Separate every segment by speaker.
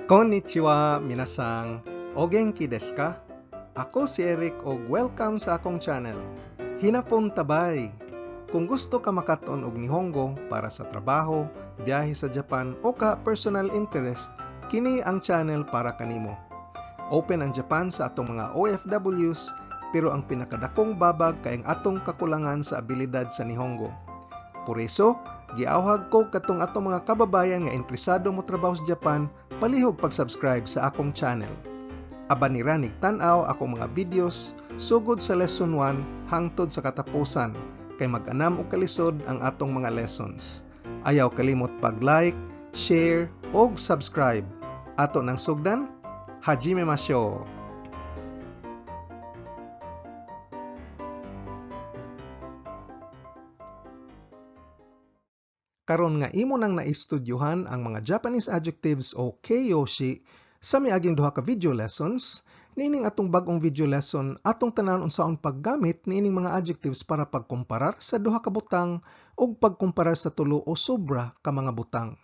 Speaker 1: Konnichiwa, minasang. O genki desu ka? Ako si Eric og welcome sa akong channel. Hinapon tabay. Kung gusto ka makaton og Nihongo para sa trabaho, biyahe sa Japan o ka personal interest, kini ang channel para kanimo. Open ang Japan sa atong mga OFWs, pero ang pinakadakong babag kay ang atong kakulangan sa abilidad sa Nihongo. Por eso, giawhag ko katong atong mga kababayan nga interesado mo trabaho sa Japan, palihog pag-subscribe sa akong channel. Aban ni ranig tan-aw akong mga videos sugod sa lesson 1 hangtod sa katapusan kay mag-anam og kalisod ang atong mga lessons. Ayaw kalimot pag-like, share og subscribe. Ato nang sugdan, hajime mashou. Karon nga imo nang naistudyuhan ang mga Japanese adjectives o keiyoshi sa miaging duha ka video lessons, niining atong bag-ong video lesson atong tan-awon unsaon paggamit niining mga adjectives para pagkomparar sa duha ka butang ug pagkomparar sa tulo o sobra ka mga butang.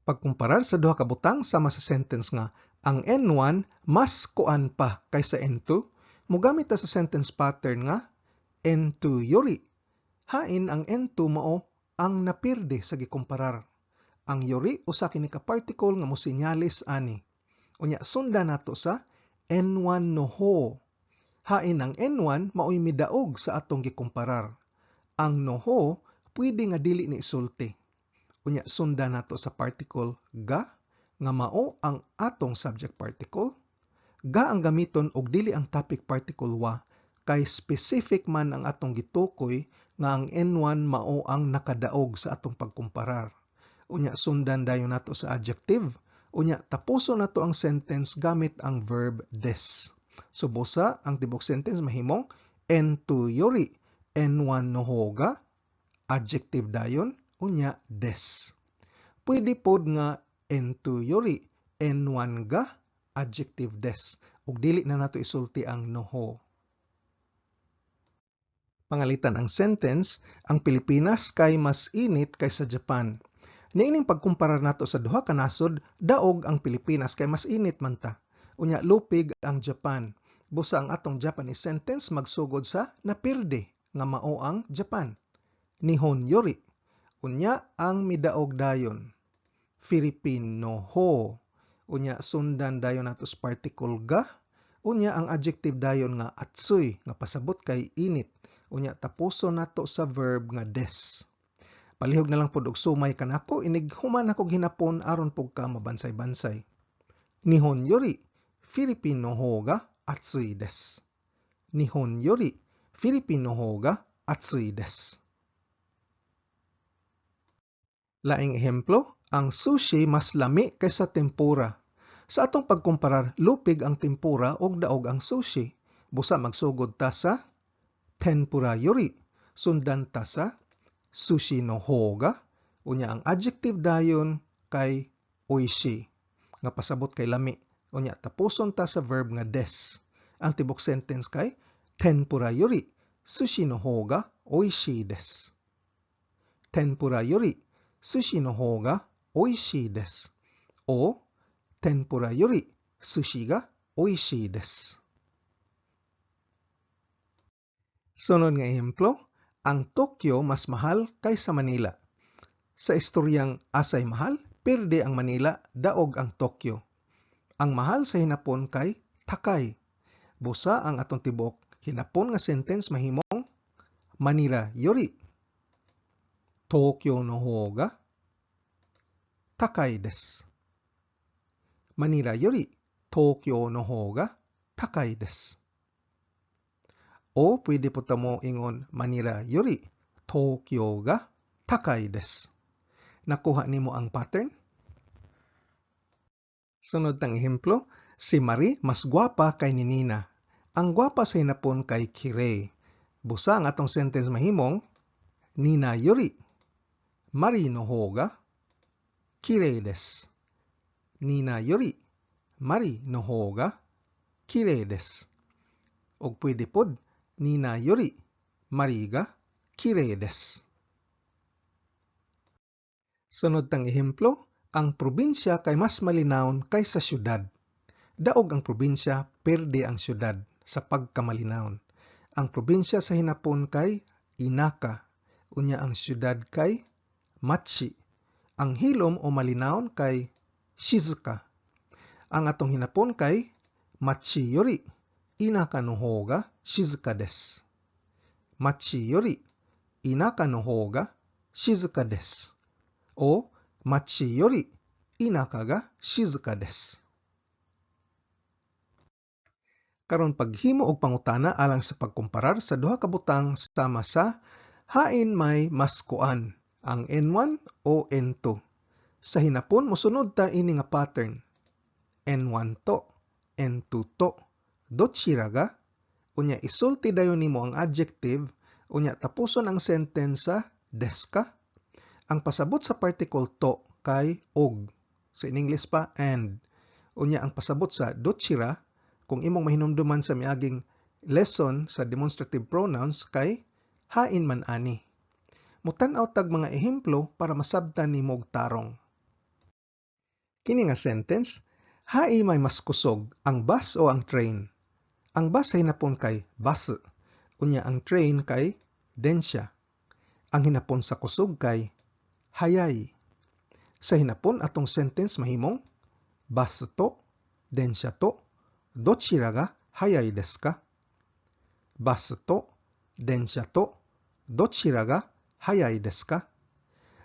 Speaker 1: Pagkomparar sa duha ka butang sama sa sentence nga ang N1 mas kuan pa kaysa N2, mogamit ta sa sentence pattern nga N2 yori. Hain ang N2 mao ang napirde sa gikomparar. Ang yori usa kini ka particle nga mosenyalis ani. Unya sundan nato sa N1 no ho. Hain ang N1 maoy midaog sa atong gikomparar. Ang no ho pwede nga dili ni isulti. Unya sundan nato sa particle ga nga mao ang atong subject particle. Ga ang gamiton og dili ang topic particle wa kay specific man ang atong gitukoy nga ang N1 mao ang nakadaog sa atong pagkumparar. Unya sundan dayon nato sa adjective. Unya tapuson nato ang sentence gamit ang verb des. So busa ang tibok sentence mahimong N2 yori N1 no ho ga adjective dayon unya des. Pwede pod nga N2 yori N1 ga adjective des ug dili na nato isulti ang no ho. Pangalitan ang sentence, ang Pilipinas kay mas init kaysa Japan. Niining pagkumparar nato sa duha ka nasod, daog ang Pilipinas kay mas init man ta. Unya lupig ang Japan. Busa ang atong Japanese sentence magsugod sa napirde nga mao ang Japan. Nihon yori. Unya ang midaog dayon. Filipino ho. Unya sundan dayon nato sa particle ga. Unya ang adjective dayon nga atsui nga pasabot kay init. Unya tapuson nato sa verb nga des. Palihog na lang pod og sumay kanako inig human ako hinapon aron pug ka mabansay-bansay. Nihon yori Filipino ho ga atsui desu. Nihon yori Filipino ho ga atsui desu. Laing ehemplo, ang sushi mas lami kaysa tempura. Sa atong pagkumparar, lupig ang tempura ug daog ang sushi. Busa magsugod ta sa tempura yori, sundan ta sa sushi no ho ga, unya ang adjective dayon kay oishi, nga pasabot kay lami. Unya tapuson ta sa verb nga des. Ang tibok sentence kay tempura yori sushi no ho ga oishi desu. Tempura yori sushi no ho ga oishi desu. O tempura yori sushi ga oishi desu. Sunod nga ehemplo, ang Tokyo mas mahal kaysa Manila. Sa istoryang asay mahal, pirde ang Manila, daog ang Tokyo. Ang mahal sa hinapon kay takay. Busa ang atong tibok hinapon nga sentence mahimong Manila yori Tokyo no ho ga takai desu. Manila yori Tokyo no ho ga takai desu. O pwede po ta mo ingon Manila yori Tokyo ga takai desu. Nakuha nimo ang pattern? Sunod tang ehemplo, si Marie mas gwapa kay ni Nina. Ang gwapa sa hinapon kay kirei. Busa ang atong sentence mahimong Nina yori Marie no ho ga kirei desu. Nina yori Marie no ho ga kirei desu. Og pwede pod Nina yori Marie ga kirei desu. Sunod tang ehemplo, Ang probinsya kay mas malinawon kaysa syudad. Daog ang probinsya, perde ang syudad sa pagkamalinawon. Ang probinsya sa Hinapon kay inaka, unya ang syudad kay machi. Ang hilom o malinawon kay shizuka. Ang atong Hinapon kay machi yori inaka no hou ga shizuka desu. Machi yori inaka no hou ga shizuka desu. O machi yori inaka ga shizuka desu. Karon paghimo og pangutana alang sa pagkomparar sa duha ka butang sama sa hain may mas kuan, ang N1 o N2. Sa hinapon mosunod ta ini nga pattern. N1 to, N2 to, dochira ga, unya isulti dayon nimo ang adjective, unya tapuson ang sentence sa desu ka. Ang pasabot sa particle to kay og, sa in English pa and. Unya ang pasabot sa dochira, kung imong mahinumduman sa miaging lesson sa demonstrative pronouns kay hain man ani. Mutan-aw tag mga ehemplo para masabtan nimo og tarong. Kini nga sentence, hain may mas kusog, ang bus o ang train? Ang bus sa hinapon kay basu, unya ang train kay densha. Ang hinapon sa kusog kay hayai. Sa hinapon atong sentence mahimong basu to densha to dochira ga hayai desu ka? Basu to densha to dochira ga hayai desu ka?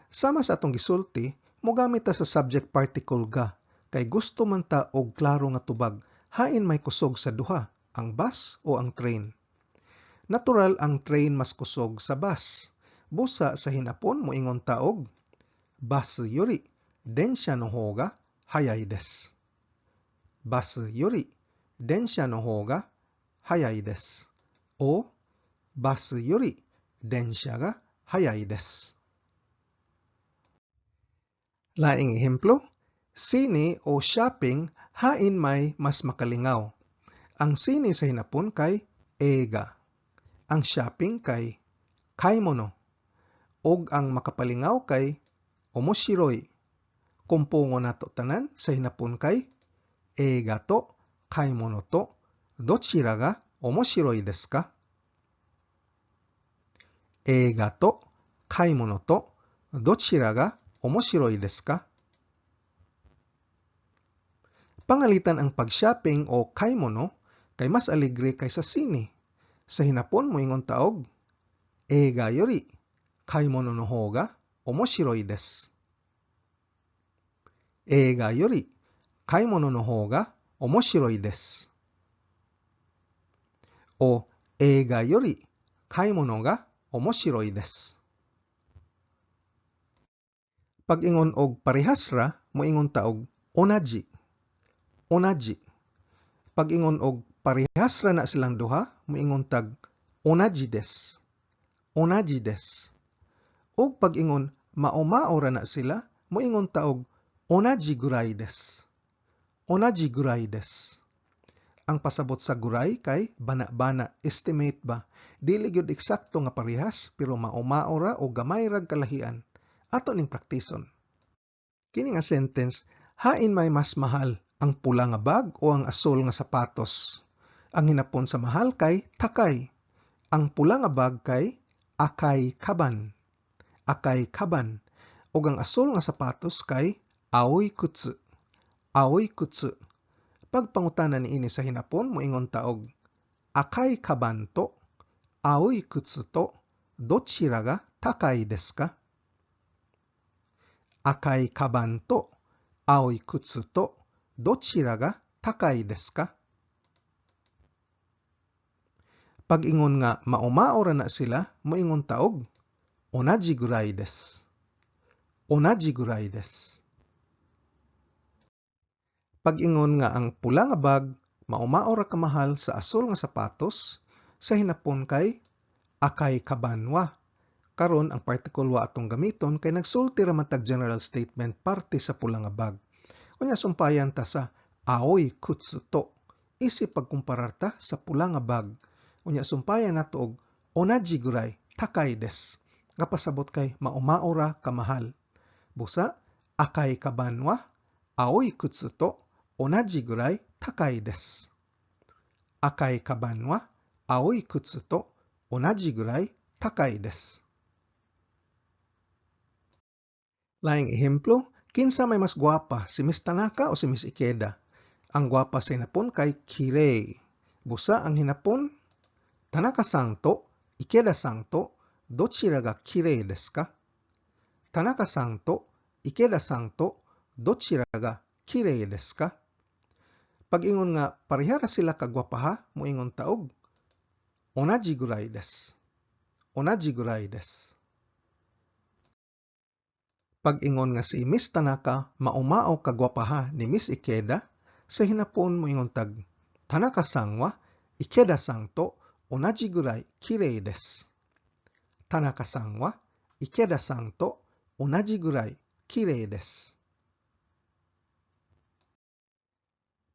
Speaker 1: Sama sa atong gisulti, mogamit ta sa subject particle ga kay gusto man ta og klaro nga tubag, hain may kusog sa duha, ang bus o ang train. Natural ang train mas kusog sa bus. Busa sa hinapon moingon ta og basu yori densha no hou ga hayai desu. Basu yori densha no hou ga hayai desu. O basu yori densha ga hayai desu. Laing ehemplo, sine o shopping, hain may mas makalingaw? Ang sine sa hinapon kay eiga. Ang shopping kay kaimono. Og ang makapalingaw kay omoshiroi. Kumpungo nato tanan sa hinapon kay eiga to kaimono to dochira ga omoshiroi desu ka? Eiga to kaimono to dochira ga omoshiroi desu ka? Pangalitan ang pag-shopping o kaimono kay mas alegre kaysa sine. Sa hinapon moingon ta og eiga yori kaimono no hou ga omoshiroi desu. Eiga yori kaimono no hou ga omoshiroi desu. O eiga yori kaimono ga omoshiroi desu. Pag-ingon og parehas ra, moingon ta og onaji. Onaji. Pag-ingon og parehas ra na silang duha, moingon tag onaji desu. Onaji desu. Og pag-ingon mao-mao ra na sila, moingon ta og onaji gurai desu. Onaji gurai desu. Ang pasabot sa gurai kay bana-bana, estimate ba. Dili gyud eksakto nga parehas, pero mao-mao ra o gamay rag kalahian. Ato ning praktison. Kini nga sentence, hain may mas mahal, ang pula nga bag o ang asol nga sapatos? Ang hinapon sa mahal kay takai. Ang pula nga bag kay akai kaban. Akai kaban. Ug ang asol nga sapatos kay aoi kutsu. Aoi kutsu. Pagpangutana niini sa hinapon, moingon ta og akai kaban to aoi kutsu to dochira ga takai desu ka? Akai kaban to aoi kutsu to dochira ga takai desu ka? Pag-ingon nga mao-mao ra na sila, moingon ta og onaji gurai desu. Onaji gurai desu. Pag-ingon nga ang pula nga bag mao-mao ra kamahal sa asol nga sapatos, sa hinapon kay akai kaban wa. Karon ang particle wa atong gamiton kay nagsulti ra man tag general statement parte sa pula nga bag. Unya sumpayan ta sa aoi kutsu to. Isip pagkumparar ta sa pula nga bag. Unya sumpayan nato og onaji gurai takai desu. Nga pasabot kay mao-mao ra kamahal. Busa 赤いカバンは青い靴と同じぐらい高いです。赤いカバンは青い靴と同じぐらい高いです。Laing ehemplo, kinsa may mas gwapa, si Miss Tanaka o si Miss Ikeda? Ang gwapa sa hinapon kay kirei. Busa ang hinapon, Tanaka-san to Ikeda-san to dochira ga kirei desu ka? Tanaka-san to Ikeda-san to dochira ga kirei desu ka? Pag-ingon nga parehara sila kagwapaha, moingon ta og onaji gurai desu. Onaji gurai desu. Pag-ingon nga si Miss Tanaka maumao kagwapaha ni Miss Ikeda, sa hinapon moingon tag Tanaka-san wa Ikeda-san to onaji gurai kirei desu. Tanaka-san wa Ikeda-san to onaji gurai kirei desu.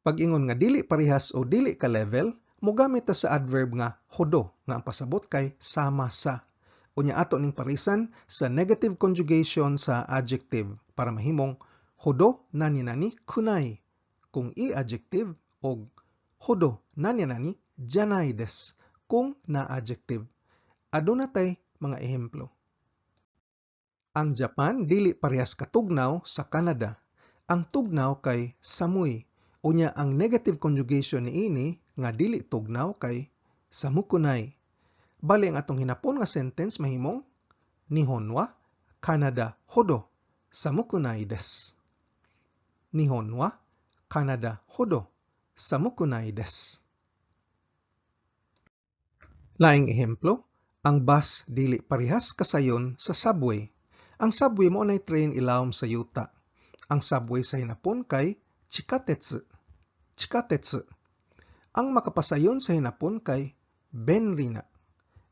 Speaker 1: Pag-ingon nga dili parehas o dili ka level, mogamit ta sa adverb nga hodo nga ang pasabot kay sama sa. Unya ato ning parisan sa negative conjugation sa adjective para mahimong hodo nani nani kunai kung i-adjective og hodo nani nani janai desu kung na-adjective. Aduna tay mga ehemplo. Ang Japan dili parehas katugnaw sa Canada. Ang tugnaw kay samuy. Unya ang negative conjugation niini nga dili tugnaw kay samukunay. Bali ang atong hinapon nga sentence mahimong Nihon wa Canada hodo samukunai desu. Nihon wa Canada hodo samukunai desu. Laing ehemplo, ang bus dili parehas kasayon sa subway. Ang subway mao nay train ilawom sa yuta. Ang subway sa hinapon kay chikatetsu. Chikatetsu. Ang makapasayon sa hinapon kay benrina.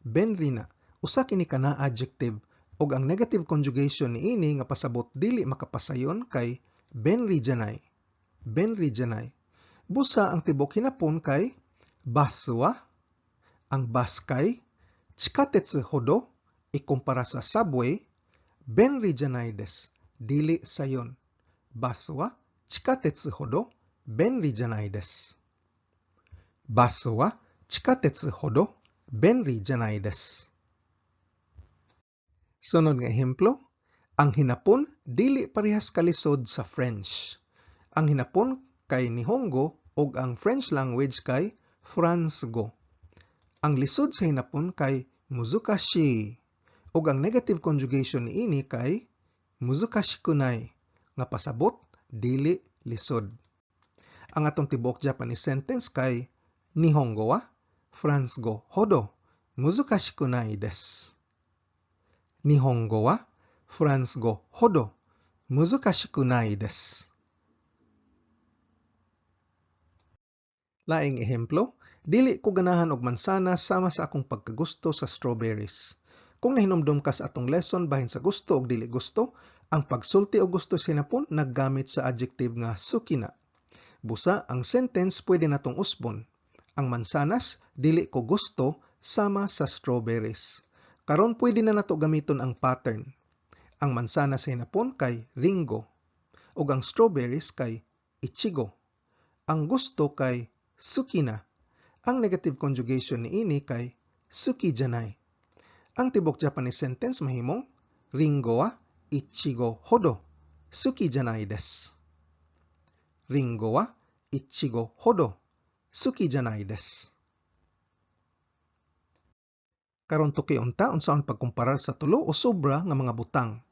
Speaker 1: Benrina. Usa kini ka na adjective ug ang negative conjugation niini nga pasabot dili makapasayon kay benri janai. Benri janai. Busa ang tibok hinapon kay bus wa. Ang bus kay chikatetsu hodo ikumpara sa subway benri janai desu. Dili sayon. Bus wa chikatetsu hodo benri janai desu. Bus wa chikatetsu hodo benri janai desu. Sunod nga ehemplo, ang hinapon dili parehas kalisod sa French. Ang hinapon kay Nihongo ug ang French language kay Fransgo. Ang lisod sa hinapon kay muzukashi ug ang negative conjugation niini kay muzukashikunai nga pasabot dili lisod. Ang atong tibuok Japanese sentence kay Nihongo wa Fransgo hodo muzukashikunai desu. Nihongo wa Fransgo hodo muzukashikunai desu. Laing ehemplo, dili ko ganahan og mansanas sama sa akong pagkagusto sa strawberries. Kung nahinumdum ka sa atong lesson bahin sa gusto og dili gusto, ang pagsulti og gusto sa hinapon naggamit sa adjective nga sukina. Busa ang sentence pwede natong usbon. Ang mansanas dili ko gusto sama sa strawberries. Karon pwede na nato gamiton ang pattern. Ang mansanas sa hinapon kay ringo ug ang strawberries kay ichigo. Ang gusto kay sukina. Ang negative conjugation niini kay suki janai. Ang tibok Japanese sentence mahimong ringo wa ichigo hodo suki janai desu. Ringo wa ichigo hodo suki janai desu. Karon tuki unta unsaon pagkumparar sa tulo o sobra nga mga butang.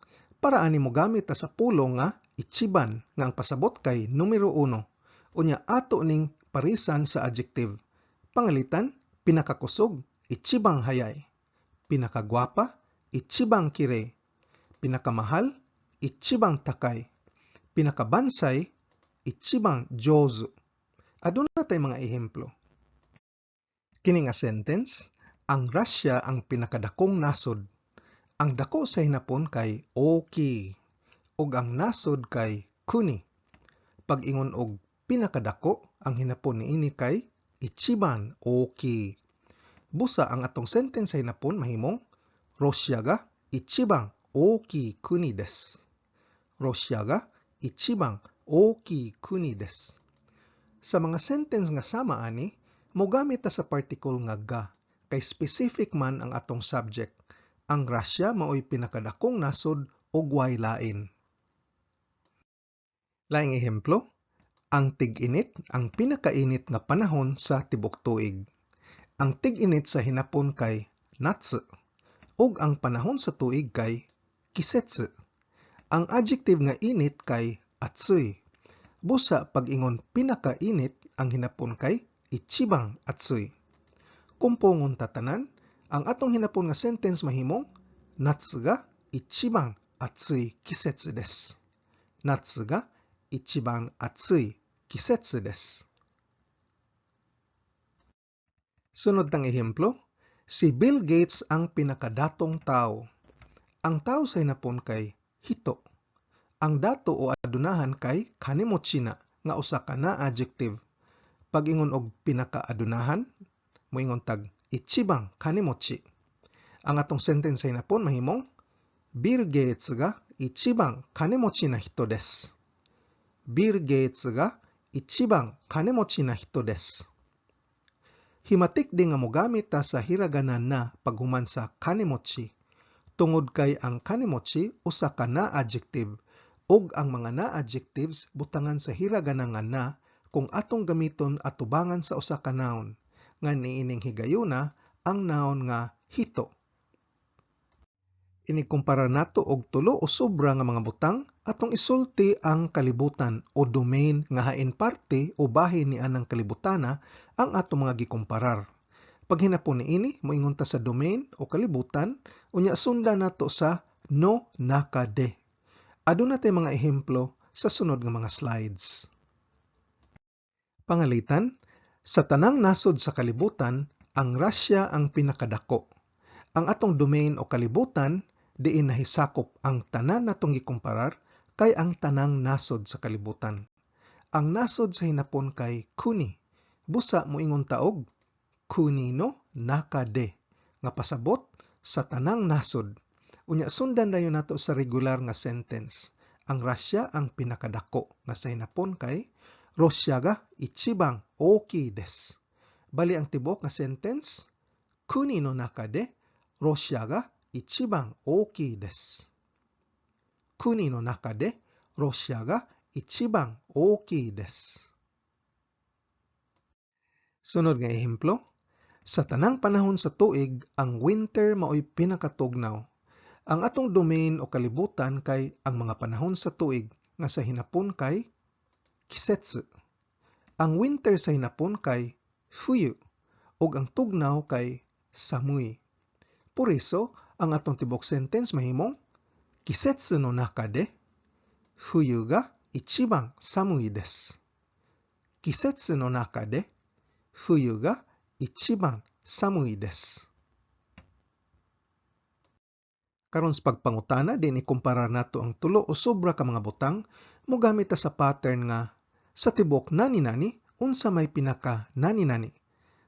Speaker 1: Para ani mogamit ta sa pulong nga ichiban nga ang pasabot kay numero 1. Unya ato ning parisan sa adjective. Pangalitan, pinakakusog, ichibang hayay. Pinakagwapa, ichibang kirei. Pinakamahal, ichibang takay. Pinakabansay, ichibang jozu. Aduna tay mga ehemplo. Kini nga sentence, ang Russia ang pinakadakong nasod. Ang dako sa hinapon kay oki ug ang nasod kay kuni. Pag-ingon og pinakadako, ang hinapon niini kay ichiban oki. Busa ang atong sentence sa hinapon mahimong Russia ga ichiban oki kuni desu. Russia ga ichiban okii kuni desu. Sa mga sentence nga sama ani, mogamit ta sa particle nga ga kay specific man ang atong subject. Ang Russia maoy pinakadakong nasod ug way lain. Laing ehemplo, ang tig-init ang pinakainit nga panahon sa tibuok tuig. Ang tig-init sa Hinapon kay natsu ug ang panahon sa tuig kay kisetsu. Ang adjective nga init kay atsui. Busa pag-ingon pinakainit, ang Hinapon kay ichiban atsui. Kumpongon ta tanan, ang atong Hinapon nga sentence mahimong natsu ga ichiban atsui kisetsu desu. Natsu ga ichiban atsui kisetsu desu. Sunod tang ehemplo, si Bill Gates ang pinakadatong tao. Ang tao sa Hinapon kay hito. Ang dato o adunahan kay kanemochi na nga usa ka na adjective. Pag-ingon og pinakaadunahan, moingon tag ichiban kanemochi. Ang atong sentence sa Hinapon mahimong Bill Gates ga ichiban kanemochi na hito desu. Bill Gates ga ichiban kanemochi na hito desu. Himatik din nga mogamit ta sa hiragana na paghuman sa kanemochi tungod kay ang kanemochi usa ka na adjective ug ang mga na adjectives butangan sa hiragana nga na kung atong gamiton atubangan sa usa ka noun nga niining higayuna ang noun nga hito. Inigkumpara nato og tulo o sobra nga mga butang, atong isulti ang kalibutan o domain nga hain parte o bahin ni anang kalibutana ang atong mga gikumparar. Paghinapon niini, moingon ta sa domain o kalibutan, unya sundan nato sa no naka de. Aduna tay mga ehemplo sa sunod nga mga slides. Pangalitan, sa tanang nasod sa kalibutan, ang Russia ang pinakadako. Ang atong domain o kalibutan diin nahisakop ang tanan natong gikumparar kay ang tanang nasod sa kalibutan. Ang nasod sa Hinapon kay kuni. Busa moingon ta og kuni no naka de nga pasabot sa tanang nasod. Unya sundan dayon nato sa regular nga sentence. Ang Russia ang pinakadako nga sa Hinapon kay Russia ga ichiban okii desu. Bali ang tibuok nga sentence, kuni no naka de Russia ga ichiban okii desu. Kuni no naka de Russia ga ichiban okii desu. Sunod nga ehemplo, sa tanang panahon sa tuig, ang winter maoy pinakatugnaw. Ang atong domain o kalibutan kay ang mga panahon sa tuig nga sa Hinapon kay kisetsu. Ang winter sa Hinapon kay fuyu ug ang tugnaw kay samui. Por eso, ang atong tibok sentence mahimong kisetsu no naka de fuyu ga ichiban samui desu. Kisetsu no naka de fuyu ga ichiban samui desu. Karon sa pagpangutana din ikumparar nato ang tulo o sobra ka mga butang, mogamit ta sa pattern nga sa tibuok nani-nani, unsa may pinaka nani-nani.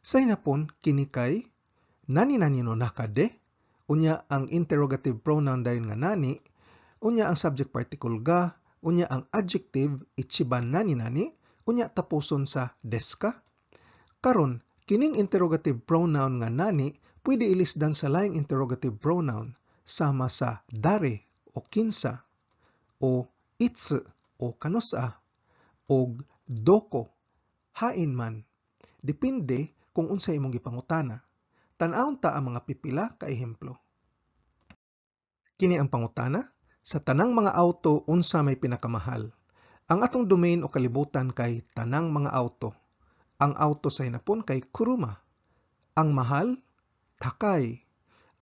Speaker 1: Sa Hinapon kini kay nani nani no naka de, unya ang interrogative pronoun dayon nga nani, unya ang subject particle ga, unya ang adjective ichiban nani nani, unya tapuson sa desu ka. Karon, kining interrogative pronoun nga nani pwede ilisdan sa laing interrogative pronoun sama sa dare o kinsa o itsu o kanusa og doko, hain man. Depende kung unsa imong gipangutana. Tan-awon ta ang mga pipila ka ehemplo. Kini ang pangutana, sa tanang mga auto, unsa may pinakamahal? Ang atong domain o kalibutan kay tanang mga auto. Ang auto sa Hinapon kay kuruma. Ang mahal, takai.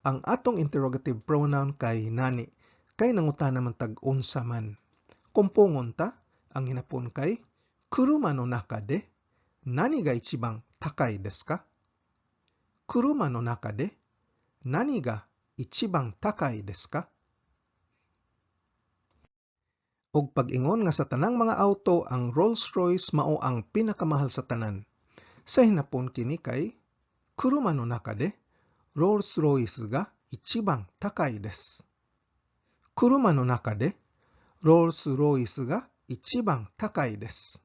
Speaker 1: Ang atong interrogative pronoun kay nani, kay nangutana man tag unsa man. Kumpongon ta, ang Hinapon kay kuruma no naka de nani ga ichiban takai desu ka? Kuruma no naka de nani ga ichiban takai desu ka? Og pag-ingon nga sa tanang mga auto, ang Rolls-Royce mao ang pinakamahal sa tanan. Sa Hinapon kini kay kuruma no naka de Rolls-Royce ga ichiban takai desu. Kuruma no naka de Rolls-Royce ga ichiban takai desu.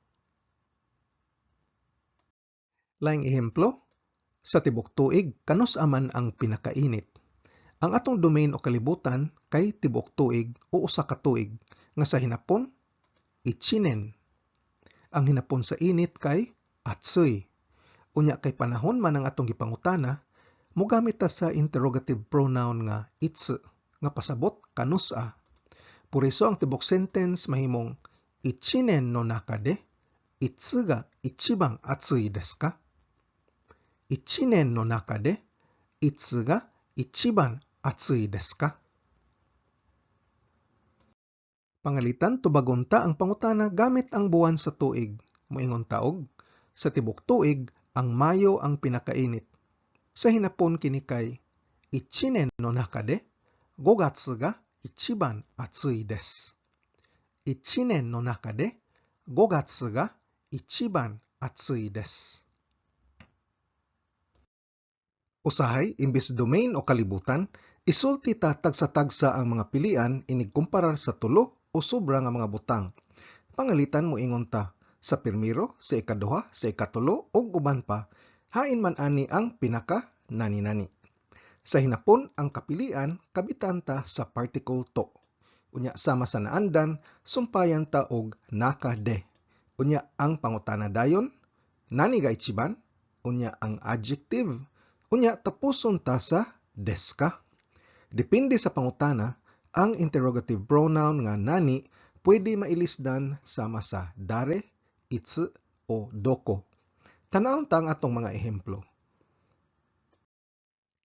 Speaker 1: Laing ehemplo, sa tibok tuig kanus-a man ang pinakainit? Ang atong domain o kalibutan kay tibok tuig o usa ka tuig nga sa Hinapon ichinen. Ang hinapon sa init kay atsui. Unya kay panahon man ang atong gipangutana, mogamit ta sa interrogative pronoun nga itsu nga pasabot kanus-a. Por eso ang tibok sentence mahimong ichinen no naka de itsu ga ichiban atsui desu ka? Ichinen no naka de itsu ga ichiban atsui desu ka? Pangalitan tubagon ta ang pangutana gamit ang buwan sa tuig. Moingon ta og sa tibok tuig ang Mayo ang pinakainit. Sa Hinapon kini kay ichinen no naka de gogatsu ga ichiban atsui desu. Ichinen no naka de gogatsu ga ichiban atsui desu. Usahay, imbis domain o kalibutan, isulti ta tagsa-tagsa ang mga pilian inig kumparar sa tulo o sobra nga mga butang. Pangalitan moingon ta sa pirmiro, sa ikaduha, sa ikatulo ug uban pa, hain man ani ang pinaka nani-nani. Sa Hinapon, ang kapilian kabitan ta sa particle to. Unya sama sa naandan, sumpayan ta og naka de. Unya ang pangutana dayon, nani ga ichiban? Unya ang adjective. Unya tapuson ta sa desu ka. Depende sa pangutana, ang interrogative pronoun nga nani pwede mailisdan sama sa dare, itsu o doko. Tan-awon ta ang atong mga ehemplo.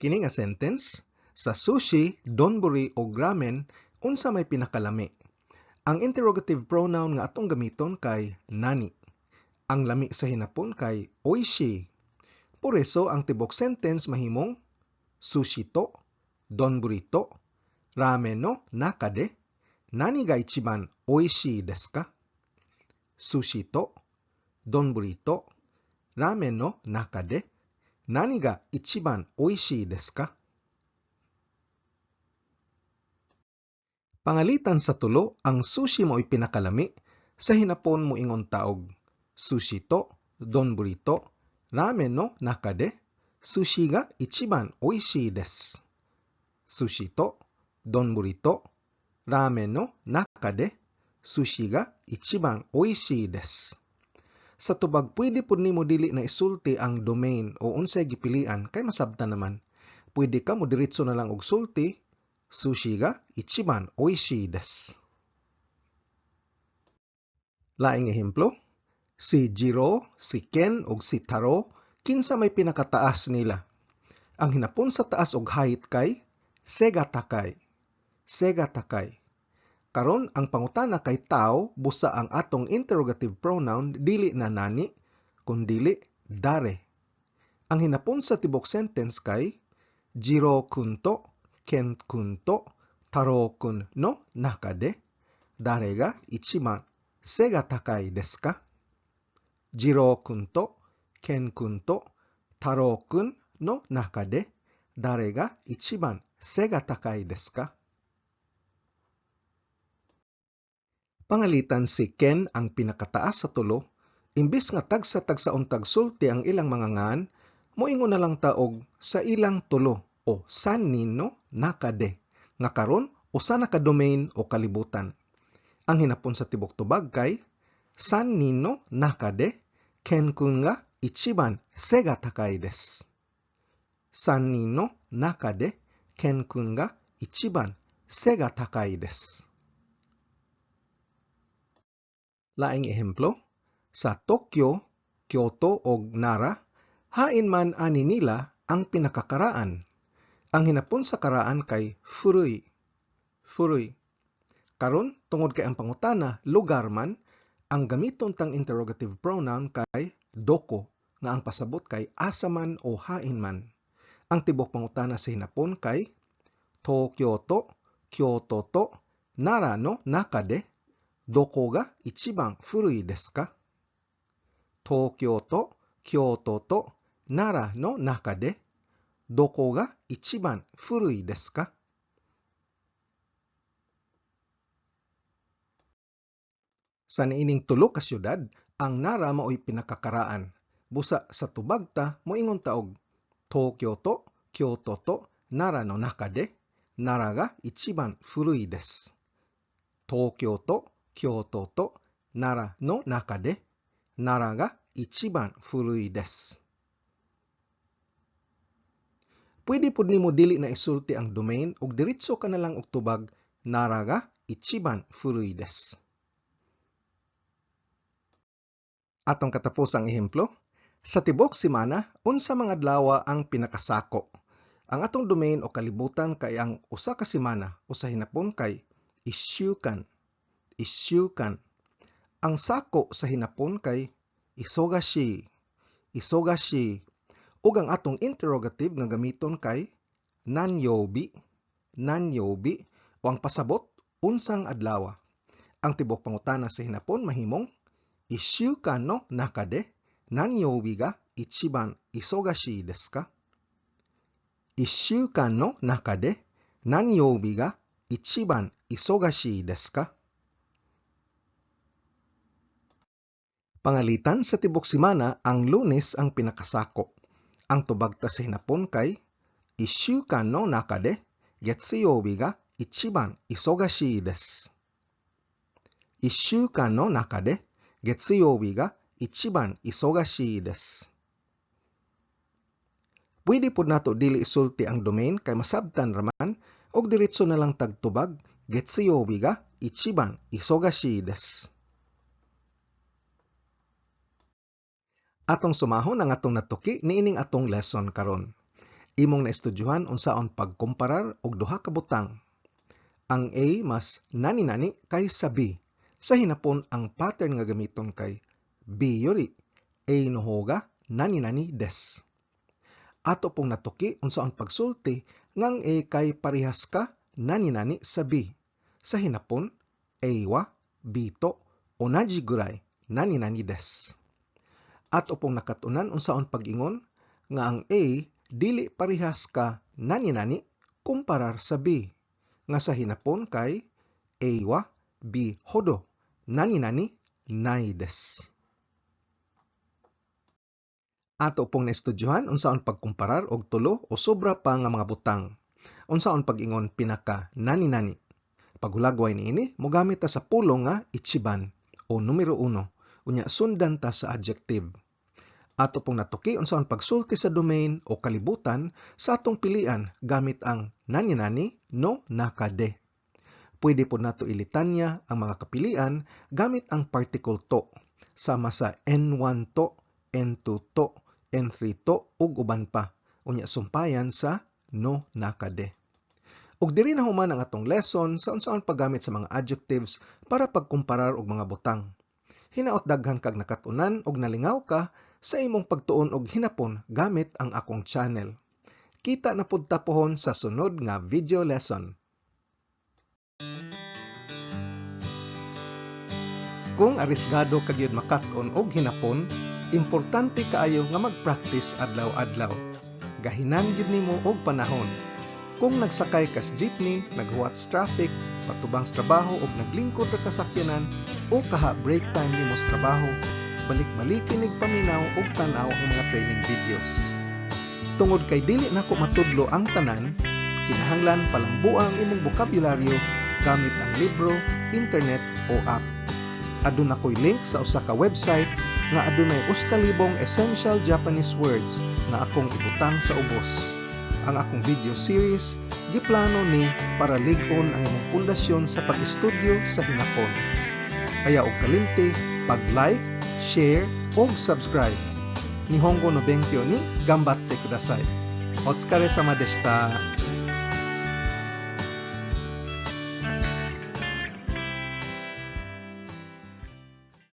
Speaker 1: Kini nga sentence, sa sushi, donburi o ramen, unsa may pinakalami? Ang interrogative pronoun nga atong gamiton kay nani. Ang lami sa Hinapon kay oishi. Por eso ang tibok sentence mahimong sushi to, donburi to, ramen no naka de, nani ga ichiban oishii desu ka? Sushi to, donburi to, ramen no naka de, nani ga ichiban oishii desu ka? Pangalitan sa tulo, ang sushi mao'y pinakalami, sa Hinapon moingon ta og sushi to, donburi to, ramen no naka de, sushi ga ichiban oishii desu. Sushi to, donburi to, ramen no naka de, sushi ga ichiban oishii desu. Sa tubag, pwede pud nimo dili na isulti ang domain o unsay gipilian kay masabtan naman. Pwede ka mo diretso na lang og sulti, sushi ga ichiban oishii desu. Laing ehemplo, si Jiro, si Ken ug si Taro, kinsa may pinakataas nila? Ang hinapon sa taas og height kay sega takay. Sega takay. Karon ang pangutana kay tao busa ang atong interrogative pronoun dili na nani kundili dare. Ang hinapon sa tibok sentence kay Jiro kun to, Ken kun to, Taro kun no naka de, dare ga ichiban sega takai desu ka? Jiro kun to, Ken kun to, Taro kun no naka de, dare ga ichiban sega takai desu ka? Pangalitan si Ken ang pinakataas sa tulo, imbis nga tagsa-tagsaon tagsulti ang ilang mga ngan, moingon na lang ta og sa ilang tulo o sannin no naka de, nga karon usa na ka domain o kalibutan. Ang hinapon sa tibok tubag kay sannin no naka de, Ken kun ga ichiban sega takai desu. Sannin no naka de, Ken kun ga ichiban sega takai desu. Laing ehemplo, sa Tokyo, Kyoto og Nara, hain man ani nila ang pinakakaraan. Ang hinapon sa karaan kay furui. Furui. Karon, tungod kay ang pangutana lugar man, ang gamiton tang interrogative pronoun kay doko, nga ang pasabot kay asa man o hain man. Ang tibok pangutana sa hinapon kay Tokyo to, Kyoto to, Nara no naka de, doko ga ichiban furui desu ka? Tokyo to, Kyoto to, Nara no naka de, doko ga ichiban furui desu ka? Sa niining tulo ka syudad, ang Nara maoy pinakakaraan. Busa sa tubag ta, moingon ta og Tokyo to Kyoto to Nara no naka de Nara ga ichiban furui desu. Tokyo to Kyoto to Nara no naka de Nara ga ichiban furui desu. Pwede pud nimo dili na isulti ang domain ug diretso ka na lang og tubag Nara ga ichiban furui desu. Atong katapusang ehemplo, sa tibuok semana, unsa mga adlaw ang pinakasako? Ang atong domain o kalibutan kay ang usa ka semana o sa Hinapon kay issyukan, issyukan. Ang sako sa Hinapon kay isogashi, isogashi. Ug ang atong interrogative nga gamiton kay nanyobi, nanyobi o ang pasabot unsang adlaw. Ang tibuok pangutana sa Hinapon mahimong issyukan no naka de nanyobi ga ichiban isogashii desu ka? Issyukan no naka de nanyobi ga ichiban isogashii desu ka? Pangalitan sa tibuok semana, ang Lunes ang pinakasako. Ang tubag ta sa Hinapon kay issyukan no naka de getsuyobi ga ichiban isogashii desu. Issyukan no naka de getsuyobi ga ichiban isogashii desu. Pwede pud nato dili isulti ang domain kay masabtan raman og diretso na lang tagtubag getsuyobi ga ichiban isogashii desu. Atong sumahon ang atong natuki niining atong lesson karon. Imong naestudyuhan unsaon pagkomparar og duha ka butang. Ang A mas nani-nani kaysa B. Sa Hinapon ang pattern nga gamiton kay B yori A no hou ga nani-nani desu. Ato pong natuki unsaon pagsulti ngang A kay parehas ka nani-nani sa B. Sa Hinapon, A wa B to onaji gurai nani-nani desu. Ato pong nakatunan unsaon pag-ingon nga ang A dili parehas ka nani-nani kumparar sa B. Nga sa Hinapon kay A wa B hodo nani-nani nai desu. Ato pong naestudyuhan unsaon pagkumparar og tulo o sobra pa nga mga butang. Unsaon pag-ingon pinaka nani-nani. Paghulagway niini, mogamit ta sa pulong nga ichiban o numero 1, unya sundan ta sa adjective. Ato pong natuki unsaon pagsulti sa domain o kalibutan sa atong pilian gamit ang nani-nani no naka de. Pwede po nato ilitanya ang mga kapilian gamit ang particle to, sama sa N1 to, N2 to, N3 to, ug uban pa. Unya sumpayan sa no naka de. Ug diri na human ang atong lesson sa unsaon paggamit sa mga adjectives para pagkumparar og mga butang. Hinaot daghan kag nakat-unan ug nalingaw ka sa imong pagtuon og Hinapon gamit ang akong channel. Kita na pud ta pohon sa sunod nga video lesson. Kung arisgado ka gyud makat-on og Hinapon, importante kaayo nga mag-practice adlaw-adlaw. Gahinan gyud nimo og panahon. Kung nagsakay kas jeepney, naghuwat sa traffic, patubang sa trabaho og naglingkod ra ka sakyanan o kaha break time nimo sa trabaho, balik-balikin nig paminaw og tan-aw ang mga training videos. Tungod kay dili nako matudlo ang tanan, kinahanglan palambua ang imong bokabularyo gamit ang libro, internet o app. Aduna ko'y link sa usa ka website nga adunay 1,000 essential Japanese words nga akong ibutang sa ubos. Ang akong video series giplano ni para lig-on ang imong pundasyon sa pag-estudyo sa Hinapon. Kaya og kalimti, pag-like, share ug subscribe. Nihongo no benkyo ni ganbatte kudasai. Otsukaresama deshita.